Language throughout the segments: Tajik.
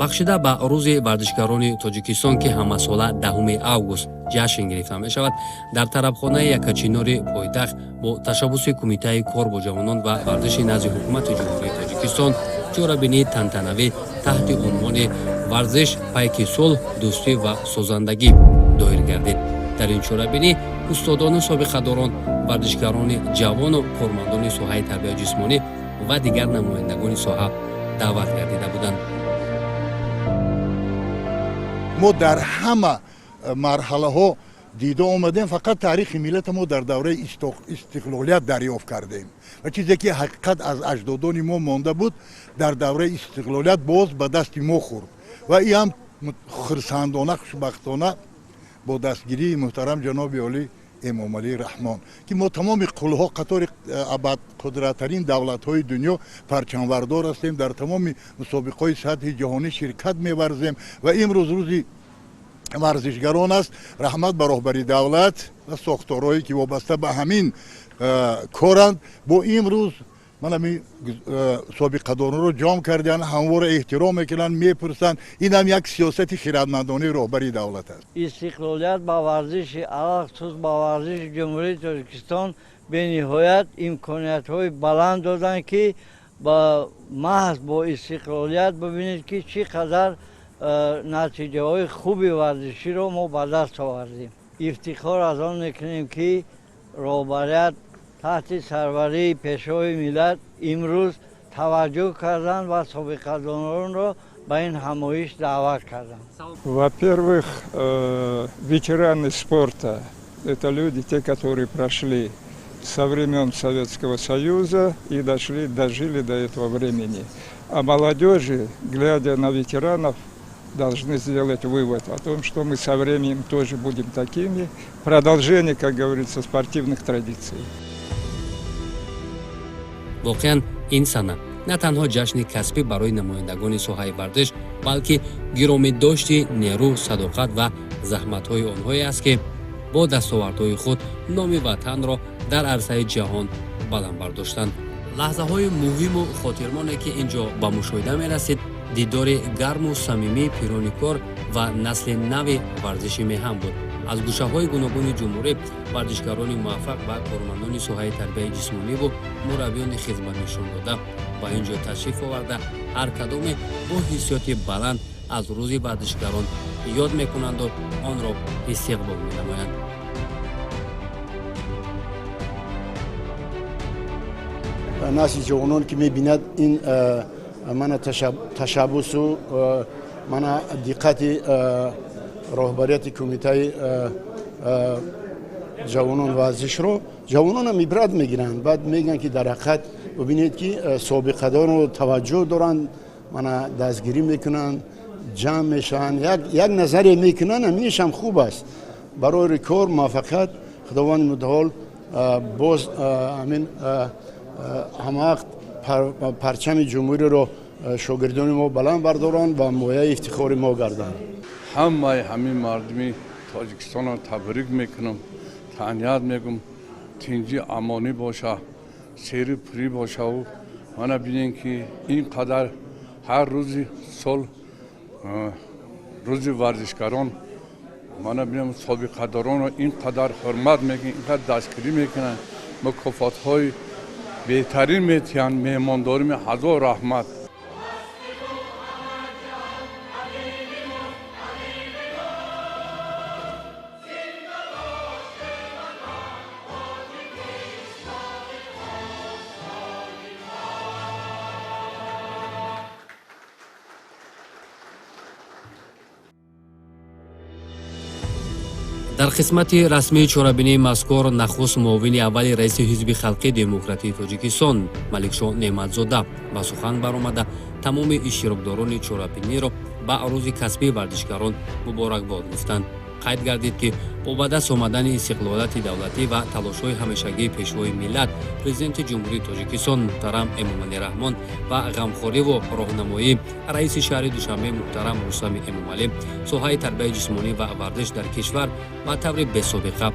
Бахшида ба рӯзи варзишгарони Тоҷикистон, ки ҳамасола 10 август ҷашн гирифта мешавад, дар тарабхонаи Якачинори пойтахт бо ташаббуси Кумитаи кор бо ҷавонон ва варзиши назди Ҳукумати Ҷумҳурии Тоҷикистон чорабинии тантанавӣ таҳти унвони «Варзиш пайки сулҳ, дӯстӣ ва созандагӣ» доир гардид. Дар ин чорабинӣ устодону собиқадорон, варзишгарони ҷавону кормандони соҳаи тарбияи ҷисмонӣ ва дигар намояндагони соҳа даъват гардида буданд. Мо дар ҳама марҳалаҳо дида омадем, фақат таърихи миллата мо дар давраи истиқлолият дарёфт кардем ва чизе ки ҳақиқат аз аҷдодони мо монда буд, дар давраи истиқлолият боз ба дасти мо хӯрд ва и ҳам хурсандона, хушбахтона бо дастгирии муҳтарам ҷаноби олӣ Эмомалӣ Раҳмон, ки мо тамоми қулҳо қатори абадқудраттарин давлатҳои дунё парчамвардор ҳастем, дар тамоми мусобиқаҳои сатҳи ҷаҳонӣ ширкат меварзем ва имрӯз рӯзи варзишгарон аст. Раҳмат ба роҳбари давлат ва сохторҳое, ки вобаста ба ҳамин коранд. Бо имрӯз ман ҳамин собиқадоронро ҷамъ карданд, ҳамвора эҳтиром мекунанд, мепурсанд. Ин ҳам як сиёсати хирадмандонаи роҳбари давлат аст. Истиқлолият ба варзиши, алалхусус ба варзиши Ҷумҳурии Тоҷикистон бениҳоят имкониятҳои баланд доданд, ки ба маҳз бо истиқлолият бибинед, ки чӣ қадар натиҷаҳои хуби варзиширо мо ба даст овардем. Ифтихор аз он мекунем, ки роҳбарият таҳти сарварии Пешвои миллат имрӯз таваҷҷӯҳ карданд ва собиқадоронро ба ин ҳамоиш даъват карданд. Во-первых, ветераны спорта – это люди, те, которые прошли со времен Советского Союза и дошли, дожили до этого времени. А молодежи, глядя на ветеранов, должны сделать вывод о том, что мы со временем тоже будем такими. Продолжение, как говорится, спортивных традиций. Воқеан, ин сана на танҳо ҷашни касбӣ барои намояндагони соҳаи варзиш, балки гиромидошти нерӯ, садоқат ва заҳматҳои онҳое аст, ки бо дастовардҳои худ номи ватанро дар арсаи ҷаҳон баланд бардоштанд. Лаҳзаҳои муҳиму хотирмоне, ки ин ҷо ба мушоҳида мерасид, дидори гарму самимии пирони кор ва насли нави варзиши меҳан буд. Аз гӯшаҳои гуногуни ҷумҳурӣ варзишгарони муваффақ ва кормандони соҳаи тарбияи ҷисмониву мураббиёни хизматнишондода ба ин ҷо ташриф оварда, ҳар кадоме бо ҳиссиёти баланд аз рӯзи варзишгарон ёд мекунанду онро истиқбол менамоянд. Насли ҷавонон, ки мебинад ин мана ташаббусу мана диққати роҳбарияти Кумитаи ҷавонон варзишро, ҷавононам ибрат мегиранд. Баъд мегӯянд, ки дар ҳақиқат бибинед, ки собиқадорро таваҷҷӯҳ доранд, мана дастгирӣ мекунанд, ҷамъ мешаванд, як назаре мекунанд. Ҳаминашам хуб аст барои кор муваффақият. Худованди мутаол боз ҳамин ҳамавақт парчами ҷумҳуриро шогирдони мо баланд бардоранд ва мояи ифтихори мо гарданд. Ҳамаи ҳамин мардуми Тоҷикистонро табрик мекунам, таҳният мегӯм. Тинҷӣ, амонӣ боша, сери пурӣ бошаву мана бинем, ки ин қадар ҳар рӯзи сол рӯзи варзишгарон, мана бинем, собиқадоронро ин қадар ҳурмат мекунанд, ин қадар дастгирӣ мекунанд, мукофотҳои беҳтарин метиҳанд, меҳмондорӣ. Ҳазор раҳмат. Дар қисмати расмии чорабинии мазкур нахуст муовини аввали раиси Ҳизби халқии демократии Тоҷикистон Маликшоҳ Неъматзода ба сухан баромада, тамоми иштирокдорони чорабиниро ба рӯзи касбии варзишгарон муборакбод гуфтанд. Қайд гардид, ки бо ба даст омадани истиқлолияти давлатӣ ва талошҳои ҳамешагии Пешвои миллат, Президенти Ҷумҳурии Тоҷикистон муҳтарам Эмомалӣ Раҳмон ва ғамхориву роҳнамоии раиси шаҳри Душанбе муҳтарам Рустами Эмомалӣ, соҳаи тарбияи ҷисмонӣ ва варзиш дар кишвар ба таври бесобиқа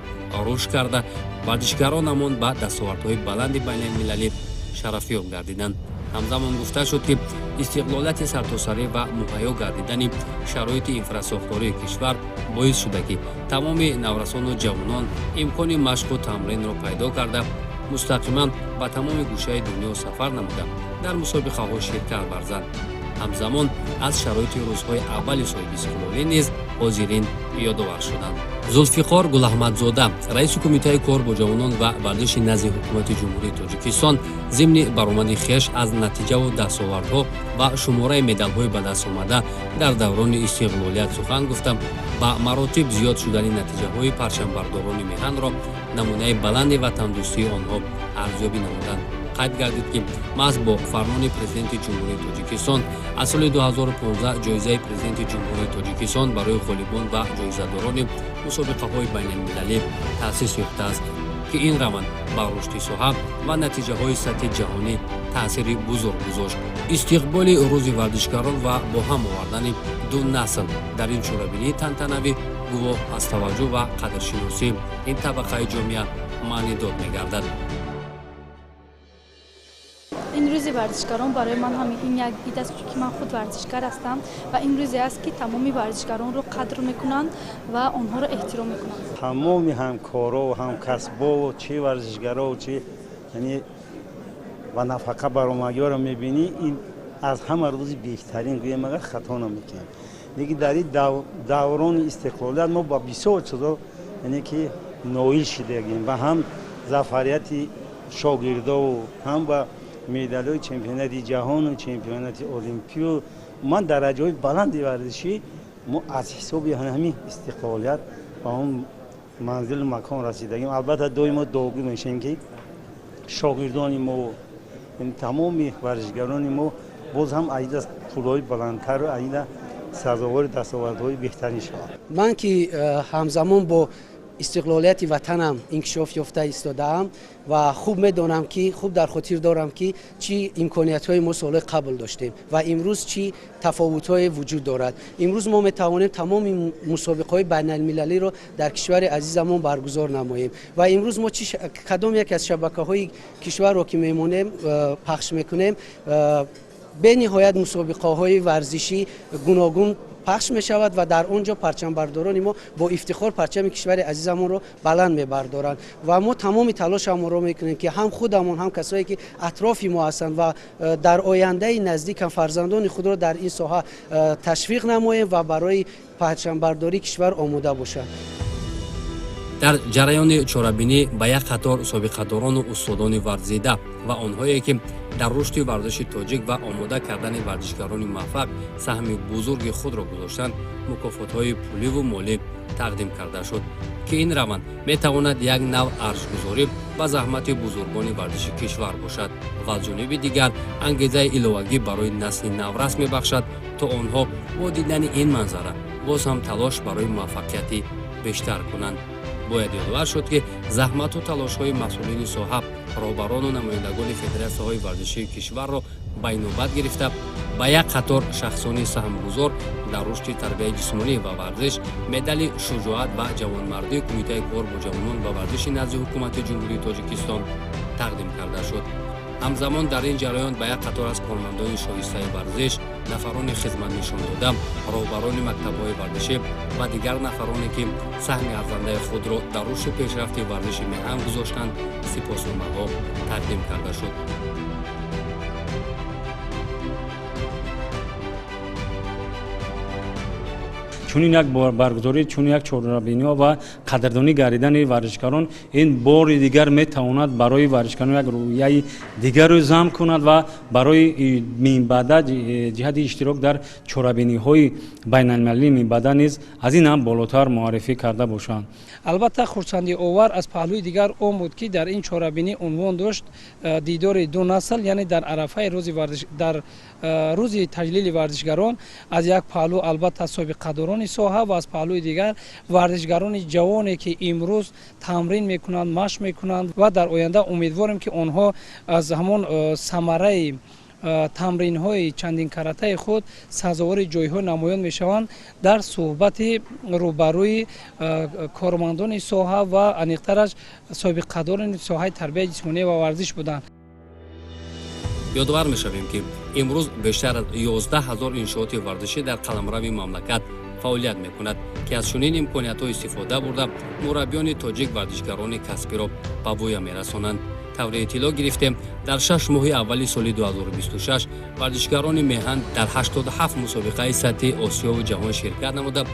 рушд карда, варзишгаронамон ба дастовардҳои баланди байналмилалӣ шарафёб гардиданд. Ҳамзамон гуфта шуд, ки истиқлолияти сартосарӣ ва муҳайё гардидани шароити инфрасохтории кишвар боис шуда, ки тамоми наврасону ҷавонон имкони машқу тамринро пайдо карда, мустақиман ба тамоми гӯшаи дунё сафар намуда, дар мусобиқаҳо ширкат варзанд. Ҳамзамон аз шароити рӯзҳои аввали соҳибистиқлолӣ низ ҳозирин ёдовар шуданд. Зулфиқор Гулаҳмадзода, раиси Кумитаи кор бо ҷавонон ва варзиши назди Ҳукумати Ҷумҳурии Тоҷикистон, зимни баромади хеш аз натиҷаву дастовардҳо ва шумораи медалҳои ба даст омада дар даврони истиқлолият сухан гуфта, ба маротиб зиёд шудани натиҷаҳои парчамбардорони меҳанро намунаи баланди ватандӯстии онҳо арзёбӣ намуданд. Қайд гардид, ки маҳз бо фармони Президенти Ҷумҳурии Тоҷикистон аз соли 2015 ҷоизаи Президенти Ҷумҳурии Тоҷикистон барои ғолибон ва ҷоизадорони мусобиқаҳои байналмилалӣ таъсис ёфтааст, ки ин раванд ба рушди соҳа ва натиҷаҳои сатҳи ҷаҳонӣ таъсири бузург гузошт. Истиқболи рӯзи варзишгарон ва бо ҳам овардани ду насл дар ин чорабинии тантанавӣ гувоҳ аз таваҷҷӯҳ ва қадршиносии ин табақаи ҷомеа маънидод мегардад. Ин рӯзи варзишгарон барои ман ҳам ин як ид аст, чунки ман худ варзишгар ҳастам ва ин рӯзе аст, ки тамоми варзишгаронро қадр мекунанд ва онҳоро эҳтиром мекунанд. Тамоми ҳамкоро, ҳамкасбову чи варзишгарову чи яъне ба нафақа баромагиҳоро мебинӣ, ин аз ҳама рӯзи беҳтарин гӯем, агар хато намекунем. Лекин дар ин даврони истиқлолият мо ба бисёр чизо яъне ки ноил шидагем, ба ҳам зафарияти шогирдову ҳам ба медалҳои чемпионати ҷаҳону чемпионати олимпию ман дараҷаҳои баланди варзишӣ. Мо аз ҳисоби ҳамин истиқлолият ба он манзилу макон расидагим. Албатта, доимо дуогӯ мешавем, ки шогирдони мо, тамоми варзишгарони мо боз ҳам аида пулҳои баландтару аида сазовори дастовардҳои беҳтарин шаванд. Ман ки ҳамзамон бо истиқлолияти ватанам инкишоф ёфта истодаам ва хуб медонам, ки хуб дар хотир дорам, ки чӣ имкониятҳои мо солҳои қабл доштем ва имрӯз чӣ тафовутҳое вуҷуд дорад. Имрӯз мо метавонем тамоми мусобиқаҳои байналмилалиро дар кишвари азизамон баргузор намоем ва имрӯз мо кадом яке аз шабакаҳои кишварро ки мемонем, пахш мекунем, бениҳоят мусобиқаҳои варзишӣ гуногун пахш мешавад ва дар он ҷо парчамбардорони мо бо ифтихор парчами кишвари азизамонро баланд мебардоранд. Ва мо тамоми талошамонро мекунем, ки ҳам худамон, ҳам касое ки атрофи мо ҳастанд ва дар ояндаи наздик ҳам фарзандони худро дар ин соҳа ташвиқ намоем ва барои парчамбардории кишвар омода бошанд. Дар ҷараёни чорабинӣ ба як қатор собиқадорону устодони варзида ва онҳое, ки дар рушди варзиши тоҷик ва омода кардани варзишгарони муваффақ саҳми бузурги худро гузоштанд, мукофотҳои пуливу молӣ тақдим карда шуд, ки ин раванд метавонад як нав арҷгузорӣ ба заҳмати бузургони варзиши кишвар бошад ва аз ҷониби дигар ангезаи иловагӣ барои насли наврас мебахшад, то онҳо бо дидани ин манзара боз ҳам талош барои муваффақияти бештар кунанд. Бояд ёдовар шуд, ки заҳмату талошҳои масъулини соҳа, роҳбарону намояндагони федератсияҳои варзишии кишварро ба инобат гирифта, ба як қатор шахсони саҳмгузор дар рушди тарбияи ҷисмонӣ ва варзиш медали шуҷоат ва ҷавонмардии Кумитаи кор бо ҷавонон ва варзиши назди Ҳукумати Ҷумҳурии Тоҷикистон тақдим карда шуд. Ҳамзамон дар ин ҷараён ба як қатор аз кормандони шоистаи варзиш, нафарони хизматнишондода, роҳбарони мактабҳои варзишӣ ва дигар нафароне, ки саҳми арзандаи худро дар рушду пешрафти варзиши меҳан гузоштанд, сипосномаҳо тақдим карда шуд. Чунин як баргузорӣ, чунин як чорабиниҳо ва қадрдонӣ гардидани варзишгарон ин бори дигар метавонад барои варзишгарон як рӯҳияи дигарро зам кунад ва барои минбаъда ҷиҳати иштирок дар чорабиниҳои байналмилалии минбаъда низ аз ин ҳам болотар муаррифӣ карда бошанд. Албатта, хурсандиовар аз паҳлӯи дигар он буд, ки дар ин чорабинӣ унвон дошт дидори ду насл, яъне дар арафаи рӯзи варзиш, дар рӯзи таҷлили варзишгарон, аз як паҳлӯ албатта собиқадорони соҳа ва аз паҳлӯи дигар варзишгарони ҷавоне, ки имрӯз тамрин мекунанд, машқ мекунанд ва дар оянда умедворем, ки онҳо аз ҳамон самараи тамринҳои чандинкаратаи худ сазовори ҷойҳо намоён мешаванд. Дар суҳбати рӯбарӯи кормандони соҳа ва аниқтараш собиқадорони соҳаи тарбияи ҷисмонӣ ва варзиш буданд. Ёдовар мешавем, ки имрӯз бештар аз 11 ҳазор иншооти варзишӣ дар қаламрави мамлакат фаъолият мекунад, ки аз чунин имкониятҳо истифода бурда, мураббиёни тоҷик варзишгарони касбиро ба воя мерасонанд. Тавре иттилоъ гирифтем, дар 6 моҳи аввали соли 2026 варзишгарони меҳан дар 87 мусобиқаи сатҳи Осиёву ҷаҳон ширкат намуда,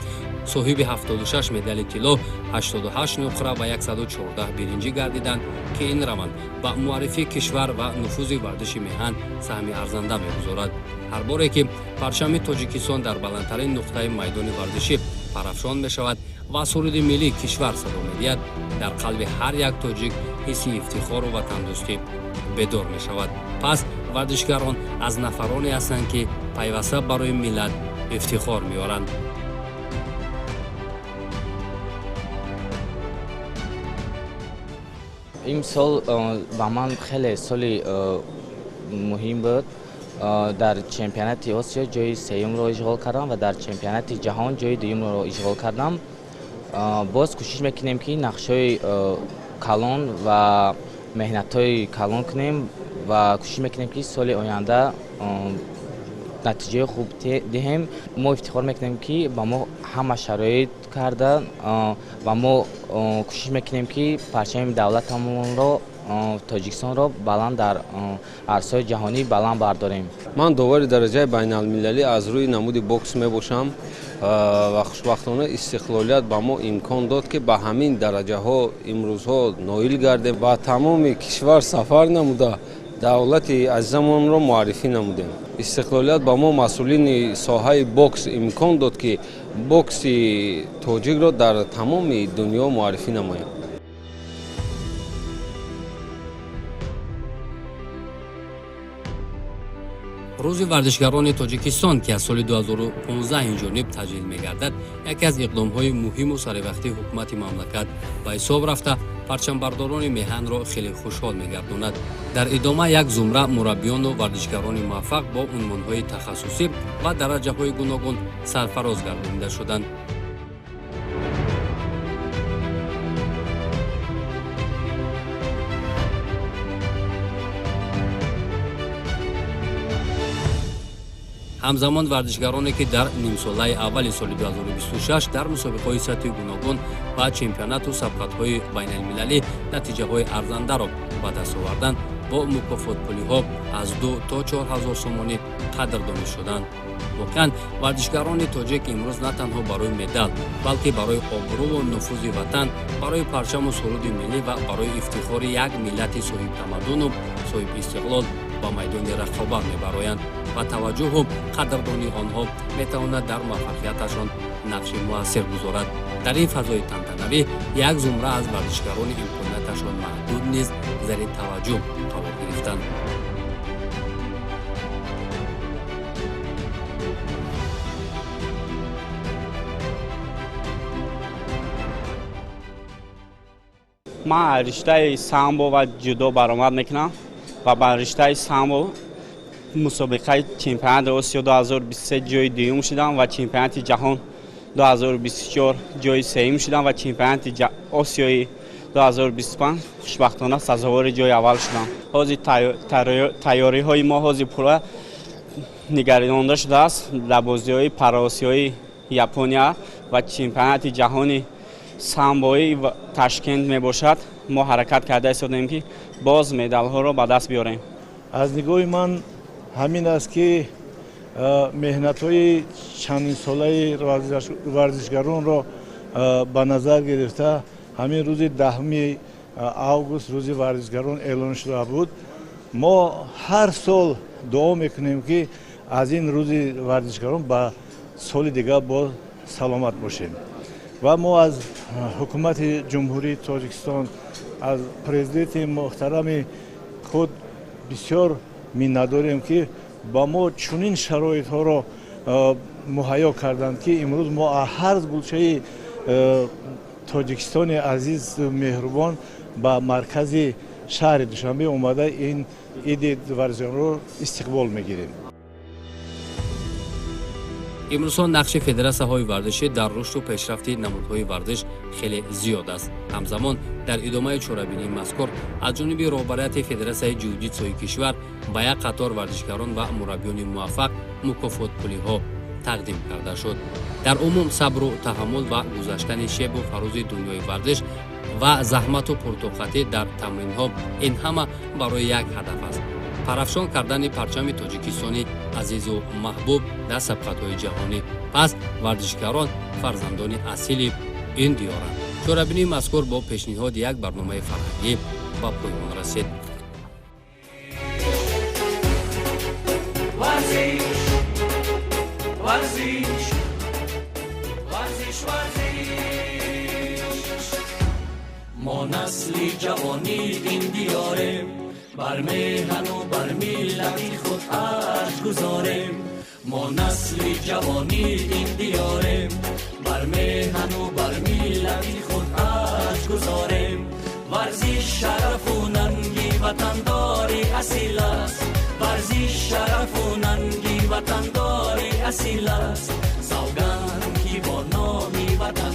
соҳиби 76 медали тилло, 88 нуқра ва 114 биринҷӣ гардиданд, ки ин раванд ба муаррифии кишвар ва нуфузи варзиши меҳан саҳми арзанда мегузорад. Ҳар боре ки парчами Тоҷикистон дар баландтарин нуқтаи майдони варзишӣ парафшон мешавад ва суруди миллии кишвар садо медиҳад, дар қалби ҳар як тоҷик ҳисси ифтихору ватандӯстӣ бедор мешавад. Пас варзишгарон аз нафароне ҳастанд, ки пайваста барои миллат ифтихор меоранд. Имсол ба ман хеле соли муҳим буд. Дар чемпионати Осиё ҷои сеюмро ишғол кардам ва дар чемпионати ҷаҳон ҷои дуюмро ишғол кардам. Боз кӯшиш мекунем, ки нақшҳои калон ва меҳнатҳои калон кунем ва кӯшиш мекунем, ки соли оянда натиҷаи хуб диҳем. Мо ифтихор мекунем, ки ба мо ҳама шароит карда ва мо кӯшиш мекунем, ки парчами давлатамонро, Тоҷикистонро баланд дар арсаҳои ҷаҳонӣ баланд бардорем. Ман довари дараҷаи байналмилалӣ аз рӯи намуди бокс мебошам ва хушбахтона истиқлолият ба мо имкон дод, ки ба ҳамин дараҷаҳо имрӯзҳо ноил гардем, ба тамоми кишвар сафар намуда, давлати азизамонро муаррифӣ намудем. Истиқлолият ба мо, масъулини соҳаи бокс, имкон дод, ки бокси тоҷикро дар тамоми дунё муаррифӣ намоем. Рӯзи варзишгарони Тоҷикистон, ки аз соли 2015 инҷониб таҷлил мегардад, яке аз иқдомҳои муҳиму саривақтии ҳукумати мамлакат ба ҳисоб рафта, парчамбардорони меҳанро хеле хушҳол мегардонад. Дар идома як зумра мураббиёну варзишгарони муваффақ бо унвонҳои тахассусӣ ва дараҷаҳои гуногун сарфароз гардонида шуданд. Ҳамзамон варзишгароне, ки дар нимсолаи аввали соли 2026 дар мусобиқаҳои сатҳи гуногун ва чемпионату сабқатҳои байналмилалӣ натиҷаҳои арзандаро ба даст оварданд, бо мукофотпулиҳо аз 2 то 4 ҳазор сомонӣ қадрдонӣ шуданд. Воқеан, варзишгарони тоҷик имрӯз на танҳо барои медал, балки барои обрӯву нуфузи ватан, барои парчаму суруди миллӣ ва барои ифтихори як миллати соҳибтамаддуну соҳибистиқлол ба майдони рақобат мебароянд ва таваҷҷӯҳу қадрдонии онҳо метавонад дар муваффақияташон нақши муассир гузорад. Дар ин фазои тантанавӣ як зумра аз варзишгарони имконияташон маҳдуд низ зери таваҷҷӯҳ қарор гирифтанд. Ман риштаи самбо ва ҷудо баромад мекунам ва ба риштаи самбо мусобиқаи чемпионати Осиё 2023 ҷои дуюм шудам ва чемпионати ҷаҳон 2024 ҷои сеюм шудам ва чемпионати Осиёи 2025 хушбахтона сазовори ҷои аввал шудам. Ҳозир тайёриҳои мо ҳозир пурра нигаронда шудааст дар бозиҳои Параосиёи Япония ва чемпионати ҷаҳони самбои Ташкент мебошад. Мо ҳаракат карда истодем, ки боз медалҳоро ба даст биёрем. Аз нигоҳи ман ҳамин аст, ки Меҳнатҳои чандинсолаи варзишгаронро ба назар гирифта, ҳамин рӯзи 10 август рӯзи варзишгарон эълон шуда буд. Мо ҳар сол дуо мекунем, ки аз ин рӯзи варзишгарон ба соли дигар боз саломат бошем. Ва мо аз ҳукумати Ҷумҳурии Тоҷикистон, аз президенти муҳтарами худ бисёр миннатдорем, ки ба мо чунин шароитҳоро муҳайё карданд, ки имрӯз мо аз ҳар гулчаи Тоҷикистони азиз меҳрубон ба маркази шаҳри Душанбе омада, ин иди варзишгаронро истиқбол мегирем. Имрӯзҳо нақши федератсияҳои варзишӣ дар рушду пешрафти намудҳои варзиш хеле зиёд аст. Ҳамзамон, дар идомаи чорабинии мазкур аз ҷониби роҳбарияти Федератсияи ҷиу-ҷитсуи кишвар ба як қатор варзишгарон ва мураббиёни муваффақ мукофотпулиҳо тақдим карда шуд. Дар умум, сабру таҳаммул ва гузаштани шебу фарози дунёи варзиш ва заҳмату пуртоқатӣ дар тамринҳо, ин ҳама барои як ҳадаф аст: парафшон кардани парчами Тоҷикистони азизу маҳбуб дар сабқатҳои ҷаҳонӣ. Пас варзишгарон фарзандони асили ин диёранд. Чорабинии мазкур бо пешниҳоди як барномаи фарҳангӣ ба поён расид. Варзиш, варзиш, варзиш, варзиш. Мо насли ҷавони ин диёрем, бар меҳану бар миллати худ арҷ гузорем. Мо насли ҷавони ин диёрем, бар меҳану бар миллати худ арҷ гузорем. Варзиш шарафу нанги ватандори асил аст. Варзиш шарафу нанги ватандори асил аст. Савганд, ки бо номи ватан